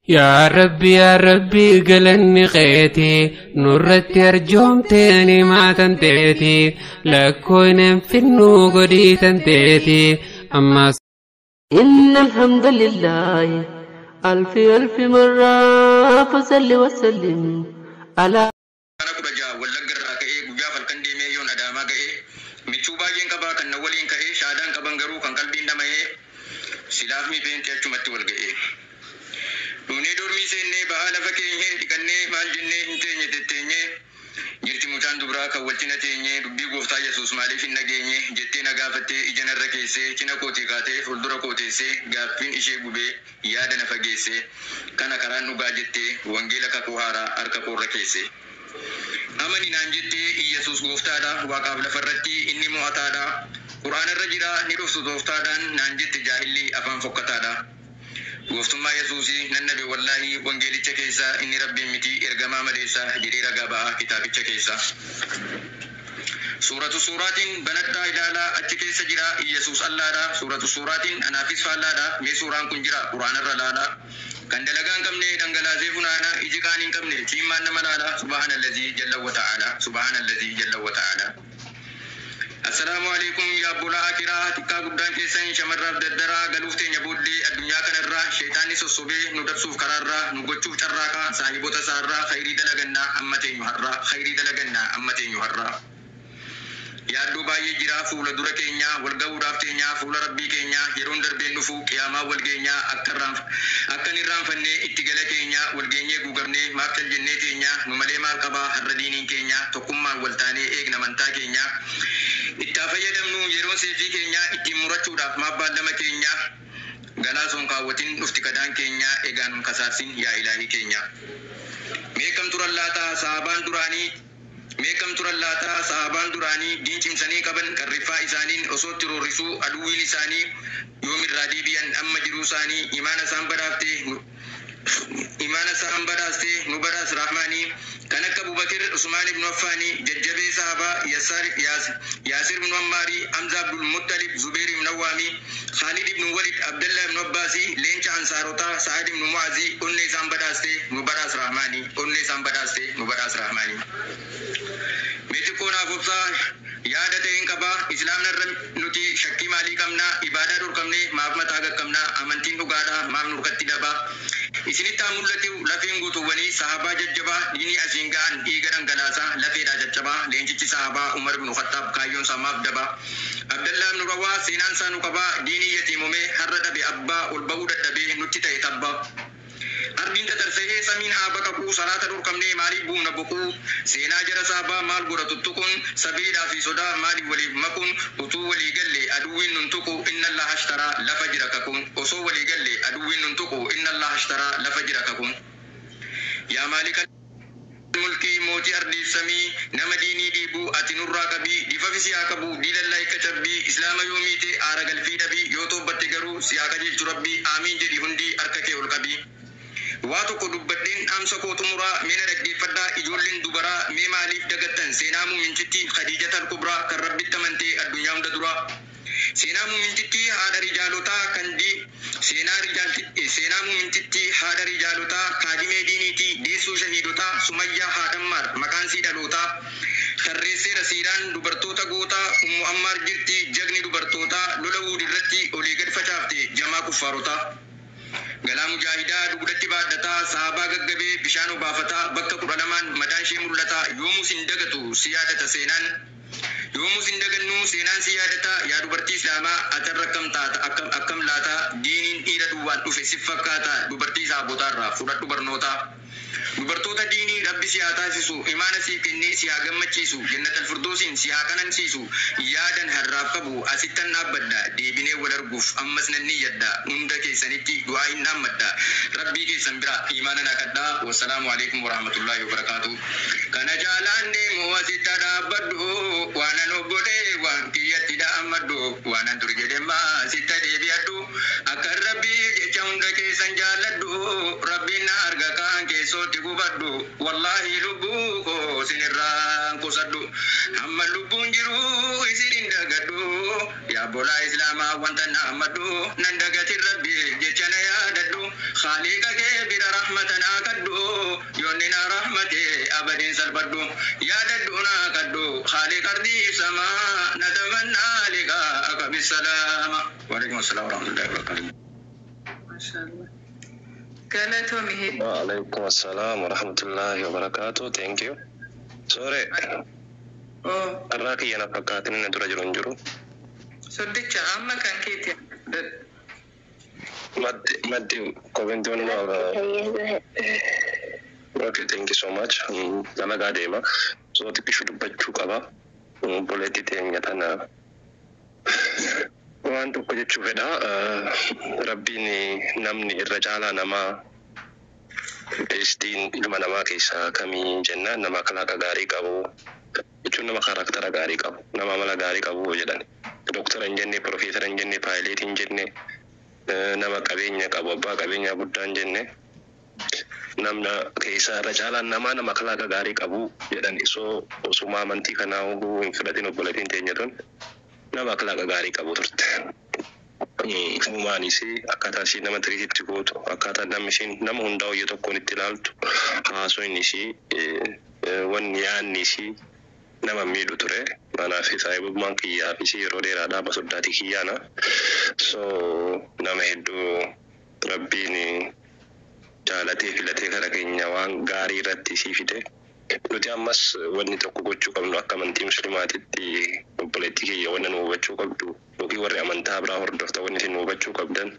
Yaa Rabbi, yaa Rabbi, galanni keeti, nurratti arjoomtee nimaatan teeti, lakkooynen finnuu godhiitan teeti ammaas. إن الحمد لله ألف ألف مرة، فصل وسلم على Kana 16 Wallagga irraa ka'ee guyyaa halkan deemee yoon Adaamaa ga'ee, michuu baay'een qabaa kan na waliin ka'ee, shaadaan qaban garuu kan qalbiin dhama'ee, silaaf miifeensi achumatti wal ga'ee. Dhuunee dormii seennee ba'aa lafa keenyee dhiqannee maal jennee hin teenye tetteenyee, jirti mucaan dubaraa kan wal cina teenyee, dubbii gooftaa Yesuus maaliif hin dhageenye jettee na gaafattee, ija narra keessee, cina kootii kaatee fuuldura koo teessee, gaaffiin ishee gubee yaada na fageessee, kana karaan dhugaa jettee wangeela kakuu haaraa harka koorra keessee. Amani naan jettee, Iyyasuus gooftaadha, waaqaaf lafarratti inni mo'ataadha. Quraanarra jira, ni dhuftu tooftaadhaan naan jette jaahilli afaan fokkataadha. Gooftummaa Yesuusii nan nabe wallaahi wangeelicha keessa, inni rabbiin miti ergamaa maleessa jedhee ragaa ba'a kitaabicha keessa. Suuratu suuraatiin banadhaa ilaalaa, achi keessa jira Iyyasuus Allaadha. Suuratu suuraatiin anaafis faallaadha, mee suuraan kun jira quraanarra laalaa. Kan dalagaa hin qabne dhangalaasee funaana, iji qaanii hin qabne ciimmaan nama laala. Subhaanallazii jalla wa ta'ala, subhaanallazii jalla wa ta'ala. Assalaamu alaikum yaa obbolaa akiraa, xiqqaa guddaan keessan, shamarraaf dardaraa, galuuf teenya booddee addunyaa kanarraa, sheexaanni sossobee nu dabsuuf karaarraa nu gochuuf carraaqaa saahibota isaarraa, khayrii dalagannaa amma teenyu har'aa, khayrii dalagannaa amma teenyu har'aa. Yaaddoo baay'ee jira fuula dura keenya, wal ga'uudhaaf teenya fuula rabbii keenya, yeroon darbeen dhufu qiyaamaa wal geenya, akka hin irraanfannee itti gala keenya, wal geenyee guugamnee maaf cal jennee teenya, nu malee maal qabaa har'a diiniin keenya, tokkummaan wal taanee eegna amantaa keenya. Itti fayyadamnu yeroon seefii keenya, ittiin murachuudhaaf maaf baallama keenya, galaa son kaawwatin dhufti kadaan keenya, egaa nun kasaarsin yaa ilaahii keenya. Meeqam turan laata sahabaan duraanii, meeqam turan laata sahabaan duraanii, diin cimsanii qaban qarriffaa isaaniin, osoo itti roorrisuu aduwwiin isaanii, yoomirraa deebi'an amma jiruu isaanii, imaana isaan badhaaftee, imaana isaan badhaaste nu badhaas rahmaanii, kan akka Abubakir, Usmaan ibn Affaanii, jajjabee sahabaa Yaasir ibn Ammaarii, Hamza Abdul Muttalib, Zubeer ibn Awwaamii, Khalid ibn Walid, Abdallah ibn Abbaasii, leenca ansaarotaa Sa'ad ibn Mu'aazii, onnee isaan badhaaste nu badhaas rahmaanii, onnee isaan badhaaste nu badhaas rahmaanii. Mee xiqqoo naaf obsaa, yaada ta'een qabaa, islaamnarra nuti shakkii maalii qabnaa, ibaadaa dhorkamnee maaf mataa gaqqabnaa, amantiin dhugaadha maaf nurkatti dhabaa. Isinitti haa mul'atu lafeen guutuuwwanii sahabaa jajjabaa diinii asiin ga'an dhiiga dhangalaasaa lafeedhaa caccabaa, leencichi sahabaa Umar ibn Khattaab kaayyoon isaa maaf dabaa. Abdallah ibn Rawaa seenaan isaa nu qabaa, diinii yatiimomee har'a dhabe abbaa, ol ba'uu dadhabee nutti ta'e tabbaa. Ardiin tatarsa'ee samiin haa baqaquu, salaata dhorkamnee maaliif buufna boquu, seenaa jara sahabaa maal godha tuttuquun, sabiidhaa fi sodaa maaliif waliif makuun, utuu walii galle aduwwiin nun tuqu, inna Allaha ashtaraa lafa jira kakuun, osoo walii galle aduwwiin nun tuqu, inna Allaha ashtaraa lafa jira kakuun. Yaa maalika mulkii, mootii ardiif samii, nama diinii dhiibu ati nurraa qabii, difafi si haa qabu diilallaa ikka cabbii, islaama yoo miite aara galfii dhabii, yoo toobbatte garuu si haa qajeelchu rabbii, aamiin jedhi hundi harka kee ol qabii. Waa tokko dubbadheen dhaamsa koo xumuraa, mee na dhaggeeffadhaa ijoolleen dubaraa, mee maaliif dagattan seenaa muuminchitti Khadiijata al-Kubraa kan rabbitti amantee addunyaa hunda duraa. Seenaa muumintittii haadha rijaalotaa kan di seenaa rijaalti seenaa muumintittii haadha rijaalotaa kaadimee diiniitii deessuu shahiidotaa, Sumayyaa haadhammaar maqaan sii dhalootaa, tarreesseera siiraan dubartoota gootaa, Ummu Ammaar jirti jagni dubartootaa, lola Wuud irratti olii gad facaafte jamaa kuffaarotaa. Galaa mujaahidaa dugdatti baadhataa, sahabaa gaggabee bishaan obaafataa, bakka 12n madaan ishee mul'ata, yoomuu sin dagatu si yaadata seenaan. Yoomuu sin dagannuu seenaan si yaadata, yaa dubartii islaamaa atarra akkam taata, akkam akkam laata, diiniin dhiira duwwaan dhufe sif fakkaata, dubartii sahabotaarraa fudhadhu barnoota. Dubartoota diinii rabbi si haa taasisu, imaana siif kennee si haa gammachiisu, jannatal firdoosiin si haa qanansiisu, yaadan har'aaf qabu asittan dhaabbadha, deebinee wal arguuf ammas nan niyyadha, hunda keessanitti du'aa hin dhaammadha, rabbii keessan bira imaana naa kadhaa, wassalaamu alaikum warahmatullaahi wabarakaatu. Kana jaalaan deemu asitta dhaabbadhu, waanan obbolee waan kiyyatti dhaammadhu, waanan dur jedhemmaa sitta deebi'adhu, akka rabbii jecha hunda keessan jaalladhu, rabbiin na arga kaan keessootti gubadhu, wallaahi lubbuu koo sinirraan qusadhu, hamma lubbuun jiru isin hin dagadhu, yaa bolaa islaamaa wanta na ammadhu, nan dagatin rabbii jecha na yaadadhu, Khaaliqa kee bira rahmata naa kadhu, yoonni naa rahmate abadiin salphadhu. Yaadadhu naa kadhu khaaliqa ardii samaa, natamannaa liqaaka bisalaama. Waalaikum assalam warahmatullahi wabarakatuh. Mashallah. Galatoomi hedduu. Waalaikum assalam warahmatullahi wabarakatuh. Thank you. Sorry, Oh, irraa kiyya na fakkaatin inni dura jiru hin jiru. Soddicha amma kan keeti. Maddi maddi koventoon. Okay, thank you so much. Dalagaa deema. So xiqqishu dubbachuu qaba. Obboleettii teenya tana waan tokko jechuu fedha. Rabbiin namni irra caalaa namaa teestiin ilma namaa keessaa kamii jennaan, nama akhlaaqa gaarii qabu jechuun nama character gaarii qabu, nama amala gaarii qabu jedhan. Doktara hin jenne, profeesara hin jenne, paayileetii hin jenne, nama qabeenya qabu, abbaa qabeenyaa guddaa hin jenne. Namna keessaa irra caalaan namaa nama akhlaaqa gaarii qabu jedhan. So osuma amantii kanaa hin fudhatin obboleettiin teenya tun nama akhlaaqa gaarii qabu turte. Uumaanis akkaataa isheen nama treat itti gootu, akkaataa namni isheen nama hundaa hojii tokkoon itti ilaaltu, haasoin ishii, wanni yaadni ishii nama miidhu ture. Kanaaf saahibummaan kiyyaa fi ishii yeroo dheeraadhaa masoddaatii kiyyaana. So nama hedduu Rabbiin jaalatee filatee kara keenya waan gaarii irratti isii fide. Nuti ammas wanni tokko gochuu qabnu akka amantii Muslimaatitti, obboleettii kiyya, wanna nu hubachuu qabdu yookiin warri amantaa biraa hordofta wanni isin nu hubachuu qabdan,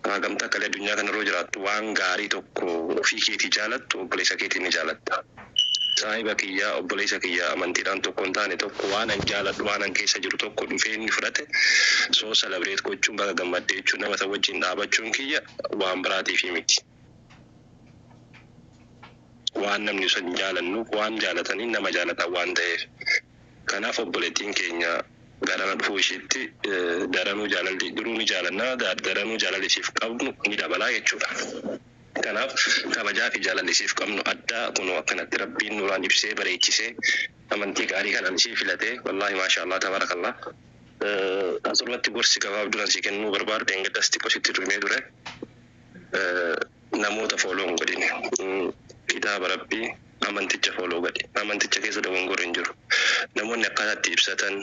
hagamta akka addunyaa kanarra jiraattu waan gaarii tokko ofii keetii jaalattu obboleessa keetii ni jaalatta. Saahiba kiyyaa, obboleessa kiyyaa amantiidhaan tokko hin taane tokko, waan an jaaladhu, waan an keessa jiru tokko dhufee inni fudhate, so celebrate gochuun, baga gammaddee jechuun, nama isa wajjin dhaabachuun kiyya waan biraatiif miti. Waan namni san jaalannuuf, waan jaalatanii nama jaalatan waan ta'eef. Kanaaf obboleettiin keenya garana dhufuu ishiitti daranuu jaalalli duruu ni jaalannaa, daranuu jaalalli ishiif qabnu ni dabalaa jechuudha. Kanaaf kabajaa fi jaalalli ishiif qabnu addaa. Kunoo akkanatti Rabbiin nuraan ibsee bareechisee amantii gaarii kanaan ishii filatee, wallaahi maasha Allah, tabarakallah. Asirratti gorsi gabaabduun si kennuu barbaadu, dheengaddas xiqqoo sitti dhufee ture. Namoota follow hin godhine. Kitaaba Rabbii, amanticha follow godhi. Amanticha keessa dogongorri hin jiru. Namoonni akkaataa itti ibsatan,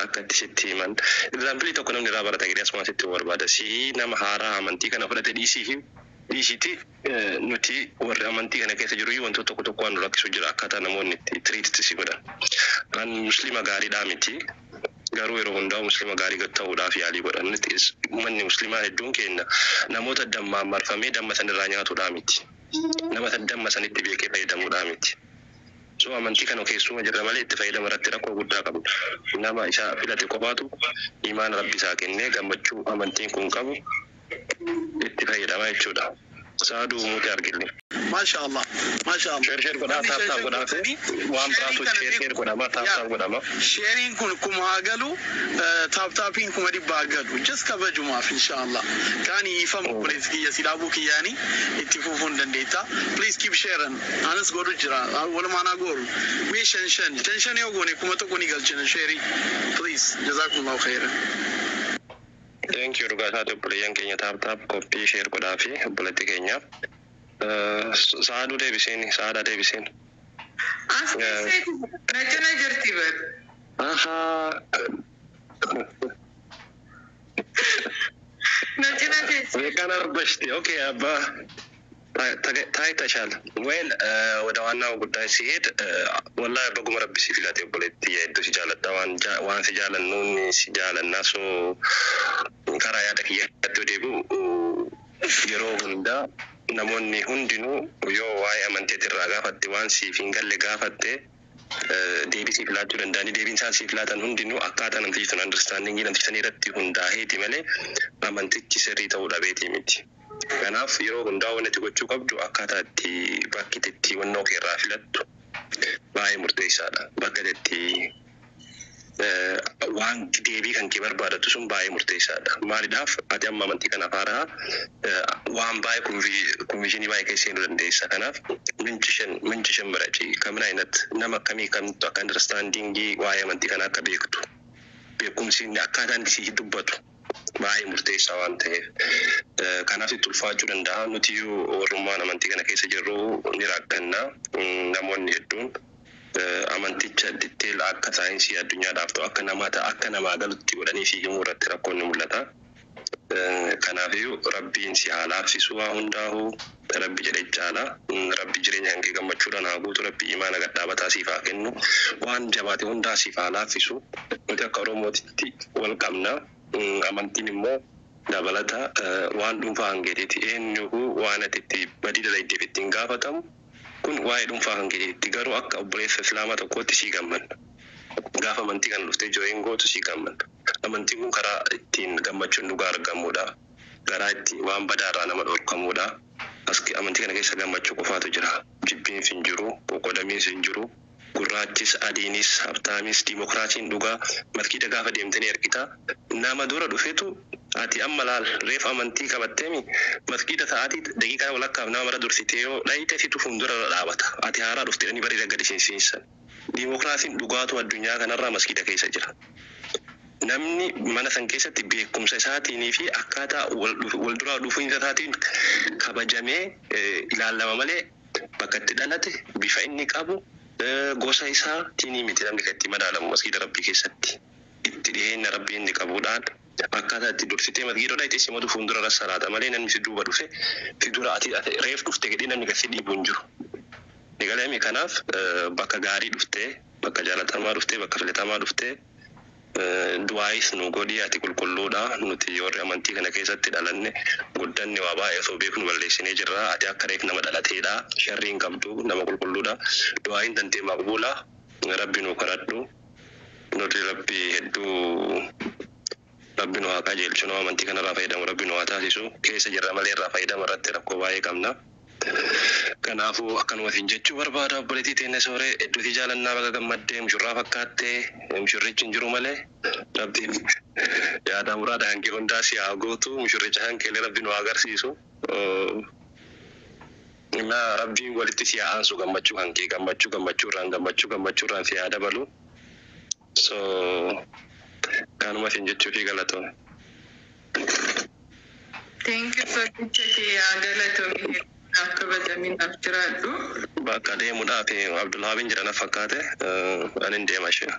akka itti sitti himan. Example tokko namni irraa barata jedhee asuma sitti barbaada. Si nama haaraa amantii kana fudhate dhiisii fi dhiisiiti, nuti warri amantii kana keessa jiru wantoota tokko tokko waan nu rakkisu jira, akkaataa namoonni itti treat si godhan. An Muslima gaariidhaa miti. Garuu yeroo hundaa Muslima gaarii ta'uudhaaf yaalii godhan. Uummanni Muslimaa hedduun keenya namoota dammaan marfamee damma sanirraa nyaatuudhaa miti. Nama damma sanitti beekee fayyadamuudhaa miti. So amantii kana keessuma jirra malee itti fayyadama irratti rakkoo guddaa qabna. Nama isa filate qofaatu imaana Rabbi isaa kennee gammachuu amantiin kun qabu itti fayyadama jechuudha. Saaduu muuti argilli. Masha Allah. Masha Allah. Share share godhaa, tap tap godhaa fi waan biraatu share share godhama, tap tap godhama. Shareiin kun 1000 haa galu, tap tapiin 100,000 haa galu. Just kabajumaaf inshallah. Kaani ifama obboleessi kiyya si dhaabuu kiyyaani itti fufuu hin dandeetta. Please keep sharing. Anas godhu jira. Walumaan haa gooru. Mee shan shan. Shan shan yoo goone 1000 ni galchina share. Please. Jazakumullahu khairan. Thank you, dhugaa isaati. Obboleeyyan keenya tap tap copy share godhaa fi obboleetti keenyaaf. Saaduu deebiseen, saadaa deebiseen. As keessatti na cina jirti bar. Ahaa. Na cina teessi. Beekaan arbashti. Okay, አባ ታይተሻል። Well, ወደ ዋናው ጉዳይ ሲሄድ wallahi baguma Rabbi si filate, obboleetti hedduu si jaaladha. Waan si jaalannuun si jaalanna. So karaa yaada kiyyatti yoo deebi'u, yeroo hundaa namoonni hundinuu yoo waa'ee amanteetti irraa gaafatte, waan siif hin galle gaafatte, deebii siif laachuu danda'anii, deebiin isaan siif laatan hundinuu akkaataa namtichi sun understandingii namtichi sanii irratti hundaa'eeti malee amantichi sirrii ta'uu dhabeetii miti. Kanaaf yeroo hundaa wanti ati gochuu qabdu akkaataa itti bakki itti wannoo kee irraa filattu baay'ee murteessaadha. Bakka itti waan deebii kan kee barbaadatu sun baay'ee murteessaadha. Maaliidhaaf, ati amma amantii kana haaraa waan baay'ee confusion baay'ee keessa seenuu dandeessa. Kanaaf ምንጭሽን ምረጪ. ከምን አይነት nama akkamii kamtu akka understandingii waa'ee amantii kanaa akka beektu, beekumsi inni akkaataan si dubbatu Baay'ee murteessaa waan ta'eef. Kanaaf itti ulfaachuu danda'a. Nuti iyyuu warrummaan amantii kana keessa jirru ni rakkanna. Namoonni hedduun amanticha detail akka saayinsii addunyaadhaaf ta'u akka namaa ta'a akka namaa galutti godhanii fi himuu irratti rakkoon ni mul'ata. Kanaafiyyuu Rabbiin si haa laaffisu waa hundaa'uu Rabbi jedhe caala. Rabbi jireenya kan kee gammachuudhaan haa guutu. Rabbi imaana gad dhaabataa siif haa kennu. Waan jabaate hundaa siif haa laaffisu. Nuti akka Oromootitti wal qabna. Amantiin immoo dabalata waan dhuunfaa kan keetiiti. Eenyuhu waan ati itti badii dalagdeef ittiin gaafatamu kun waa'ee dhuunfaa kan keetiitti, garuu akka obboleessa Islaamaa tokkootti sii gammanna. Gaafa amantii kana dhuftee join gootu sii gammanna. Amantiin kun karaa ittiin gammachuun dhugaa argamudha. Garaa itti waan badaarraa nama dhorkamudha. As amantii kana keessa gammachuu qofaatu jira. Jibbiinsi hin jiru, qoqqoodamiinsi hin jiru. Gurraachis, adiinis, habtaamis, dimokiraasiin dhugaa maskiida gaafa deemtanii argita. Nama dura dhufetu ati amma laal reefa amantii qabatteemi maskiida sa'aatii daqiiqaa walakkaaf nama mara dursitee yoo dhayite situ fuuldura irra dhaabata. Ati haaraa dhufte inni bareeda gadi siinsiinsan. Dimokiraasiin dhugaatu addunyaa kanarraa maskiida keessa jira. Namni mana san keessatti beekumsa isaatiinii fi akkaataa wal duraa dhufuunsa isaatiin kabajamee ilaalama malee bakka itti dhalate, bifa inni qabu, gosa isaatiin miti namni kan itti madaalamu masgiida Rabbii keessatti. Itti dhiyeenya Rabbii inni qabuudhaan akkaataa itti dursitee masgiida dhayite simatu fuuldura irra salaata malee namni si duuba dhufe si dura ati reef dhufte jedhee namni kan si dhiibu hin jiru. Egalee kanaaf bakka gaarii dhuftee, bakka jaalatamaa dhuftee, bakka filatamaa dhuftee, du'aayis nu godhii. Ati qulqulluudha. Nuti warri amantii kana keessatti dhalanne guddanne waa baay'ee osoo beeknu balleessinee jirra. Ati akka reef nama dhalateedha, sharrii hin qabdu, nama qulqulluudha. Du'aayin tantee maqbuula. Rabbi nu kadhadhu. Nuti Rabbi hedduu Rabbi nu haa qajeelchu. Nu amantii kanarraa fayyadamu Rabbi nu haa taasisu. Keessa jirra malee irraa fayyadama irratti rakkoo baay'ee qabna. Kanaafuu akkanuma isin jechuu barbaada. Obboleettii teenne Sooree hedduuti jaalannaa, baga gammaddee, mushurraa fakkaattee, mushurrichi hin jiru malee. Rabbiin yaada muraada kan kee hundaa si haa gootu, mushurricha kan keellee Rabbi nu haa agarsiisu. Na Rabbiin walitti si haa aansu, gammachuu kan kee gammachuu gammachuurraan gammachuu gammachuurraan si haa dabalu. So kanuma isin jechuu fi galatoome. Thank you, Sochicha kiyyaa, galatoomii, naaf kabajamii, naaf jiraadhu. Bakka deemuudhaaf Abdulhaabin jira na fakkaate, ani hin deema ishee.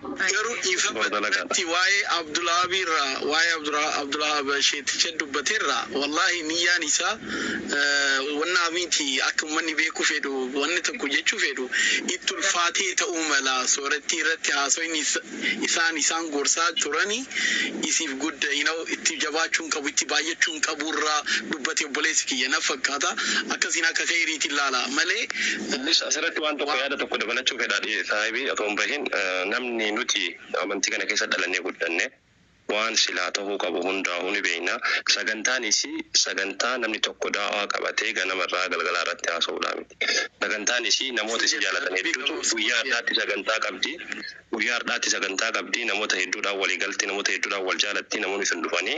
Garuu dhiifama irratti waa'ee Abdulhaabii irraa, waa'ee Abdulhaab sheeticha dubbateerraa, wallahi niyyaan isaa wanna miti. Akka uummanni beekuu fedhu wanni tokko jechuu fedhu, itti ulfaatee ta'uu mala. Soorattii irratti haasoyni isaan gorsaa turani isiif gudda itti jabaachuun qabu, itti baay'achuun qabu irraa dubbate obboleessi kiyya na fakkaata. Akkasiin akka khayriitiin ilaala malee. Innis asirratti waan tokko yaada tokko dabalachuu fedha, saahibii otoo hin bahin. Namni nuti amantii kana keessa dhalannee guddanne waan silaa ta'uu qabu hundaa'uu ni beekna. Sagantaan isii sagantaa namni tokko daawaa qabatee ganamarraa galgalaa irratti haasa'uudha miti. Sagantaan isii namoota isii jaalatan hedduutu guyyaa har'aatti sagantaa qabdi. Guyyaa har'aatti sagantaa qabdi. Namoota hedduudhaan walii galti. Namoota hedduudhaan wal jaalatti. Namoonni sun dhufanii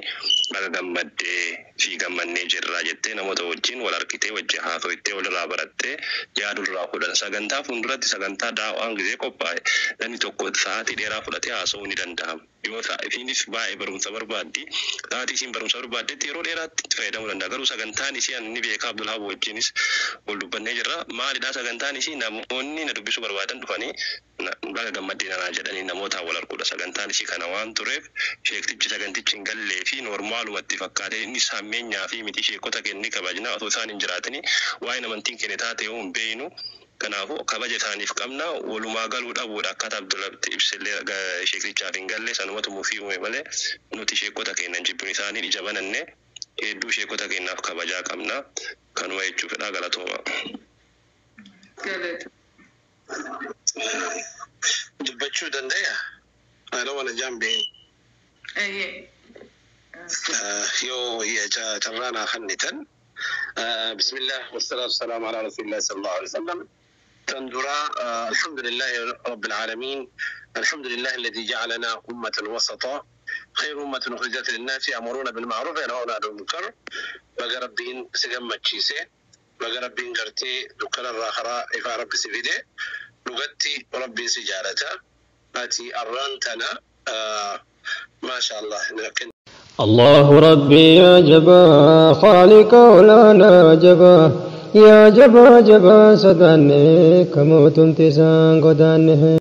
baga gammaddee fi gammannee jirra jettee namoota wajjin wal harkitee, wajjin haaso'ittee, walirraa barattee, yaadurraa fudhan. Sagantaa fuulduratti sagantaa daawaan gisee qophaa'e namni tokko sa'aatii dheeraa fudhatee haasa'uu ni danda'ama. Yoo isiinis baay'ee barumsa barbaaddi, sa'aatii isiin barumsa barbaaddetti yeroo dheeraatti itti fayyadamuu danda'a. Garuu sagantaan isii ani ni beeka, Abdulhaab wajjinis wal dubbannee jirra. Maalidhaa sagantaan isii? Namoonni na dubbisuu barbaadan dhufanii baga gammaddee nanaa jedhanii namoota wal arguudha. Sagantaan isii kana waan tureef sheektichi sagantichi hin gallee fi normaalumatti fakkaatee inni sammeenyaa fi miti. Sheekota kennii kabajna, osoo isaan hin jiraatini waa'een amantiin keenya taate yoo hin beeynu. Kanaafuu kabaja isaaniif qabna, walumaa galuu dhabuudha. Akkaataa Abdullaatti ibsillee sheektichaaf hin galle, sanumatu mufii uume malee nuti sheekota keenya hin jibbinu, isaanii ija bananne hedduu sheekota keenyaaf kabajaa qabna. Kanuma jechuu fedhaa, galatooma. Galatoomii. Dubbachuu danda'a? I don't want to jump in. Ayyee. Yoo carraa naa kennitan. بسم الله والصلاة والسلام على رسول الله صلى الله عليه وسلم. تندرا الحمد لله رب العالمين، الحمد لله الذي جعلنا أمة وسطا، خير أمة أخرجت للناس يأمرون بالمعروف وينهون عن المنكر. Baga Rabbiin si gammachiise, baga Rabbiin gartee dukkana irraa karaa ifaa Rabbi si fide. Dhugatti Rabbiin si jaalata. Ati arraan tana maasha Allah. الله ربي يا جبا خالق ولانا جبا يا جبا جبا صداني كموت انتسان قداني.